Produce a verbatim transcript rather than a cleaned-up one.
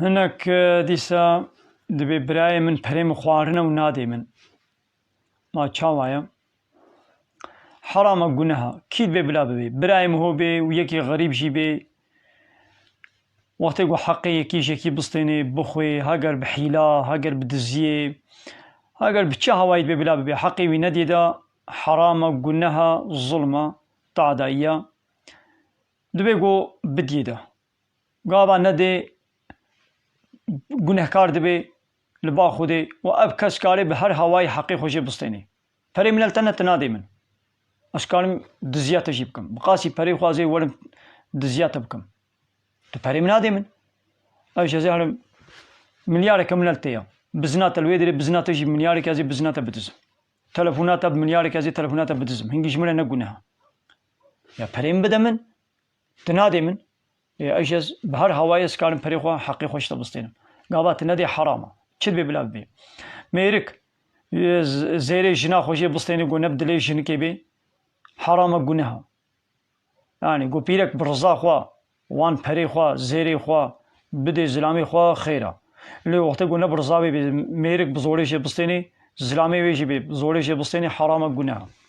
Hinek, e, dîsa dibê birayê min perê min xwarine û nadê min. Ma çawa ye? Heram e, guneh e. Kî dibê bila bibê? Birayê min ho bê û yekî xerîb jî bê. Wextê ku heqê yekî ji yekî bistênê, bixwê, heger bi hîla, heger bi diziyê, heger bi çi hawayî dibê bila bibê, heqê wî nediyê de, heram e, guneh e, zulm e, tadayiye. Dibê ku bidiyê de. Gava nedê, gunehkar dibê li ba Xwedê û ev kes karê bi her hawayî heqê xwe jê bistênê. Perê min el te ne, tu nadê min. Ez karim diziya te jî bikim. Bi qasî perê xwe ez ê werim diziya te bikim. Tu perê min nadê min. Ez jê ez ê herim milyareke min el te ya. Bizina te li wê derê, bizina te jî milyareke, ez ê bizina te bidizim. Telefona te bi milyareke, ez ê telefona te bidizim. Hingî ji min re ne guneh e. Ya perê min bide min. Tu nadê min. Ê, ez jî ez bi her hawayê ez karim perê xwe, heqê xwe ji te bistênim. Gava tu nedê, heram e. Çi dibê bila bibê? Mêrik, ê, z-, zêrê jina xwe jê bistênê, ku ne bi dilê jinikê bê, heram e, guneh e. Yanî ku pîrek bi riza xwe, wan perê xwe, zêrê xwe bidê zilamê xwe, xêr e. Lê wextê ku ne bi riza wê bê, mêrik bi zorê jê bistênê, zilamê wê jî bê, bi zorê jê bistênê, heram e, guneh e.